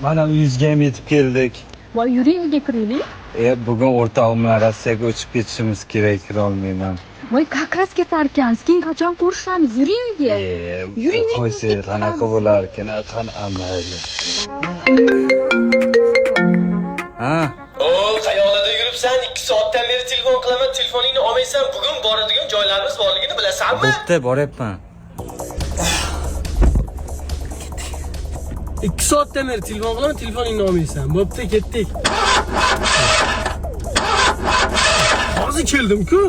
Mana uyingizga ham yetib keldik. Voy, yuring, uyga kiraylik. Bugun o'rtog'im bilan Rossiyaga uchib ketishimiz kerak, kirolmayman. Voy, как раз ketarkansiz. Keyin qachon ko'rishamiz? Yuring uyga. Yuring, yuring, Qo'ysa, ketamiz. Qanaqa bo'larkan? Qanaqa mayli. Ha, O, qayoqlarda yuribsan? 2 soatdan beri telefon qilaman, telefoningni olmaysan. Bugun boradigan joylarimiz borligini bilasanmi? Bo'pti, boryapman. 2 soatdan beri telefon qilaman, telefoningni olmaysan. Bo'pti, ketdik. Hozir keldim-ku.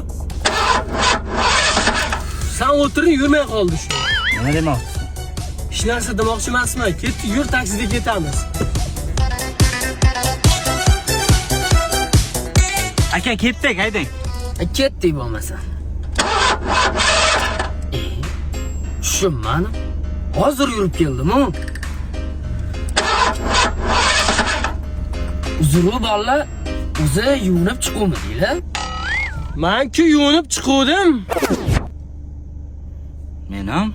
San o'tiring, yurmay qoldi shu. Nima demoqchisan? Hech narsa demoqchi emasman. Ketdik, yur, taksida ketamiz. Aka, ketdik, haydang. Ketdik bo'lmasa. Tushunmadim. Hozir yurib keldim-u. Uzr, bolalar, o'zi yuvinib chiquvmidinglar? Men-ku yuvinib chiquvdim. Men ham.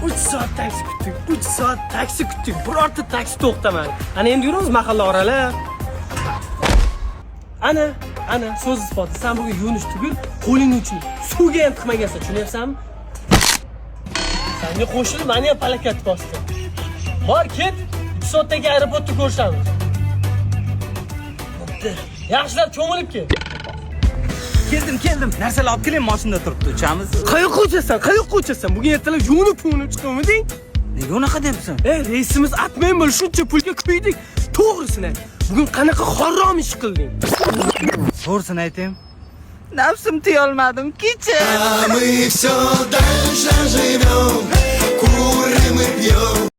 3 soat taksi kutdik. 3 soat taksi kutdik. Birorta taksi to'xtamadi. Ana endi yuramiz mahalla oralab. Ana, ana so'z isboti. Sen bugun yuvinish tugul, qo'lingni uchini suvga ham tiqmagansan, tushunyapsanmi? Senga qo'shilib meni ham palakat bosdi. Bor, ket. 2 soatdagi aeroportda ko'rishamiz. Bo'pti. Yaxshilab cho'milib kel. Keldim, keldim. Narsalar olib keling, mashinada turibdi, uchamiz. Qayoqqa uchasan? Qayoqqa uchasan? Bugun ertalab yuvinib-yuvinib chiquvmiding? Nega unaqa deyapsan? Reysimiz atmay bo'ldi, shuncha pulga kuydik. To'g'risini ayt. Bugun qanaqa harom ish qilding? To'g'risini aytayim. Nafsim tiyolmadim, kecha. Мы все дальше живем, курим и пьем.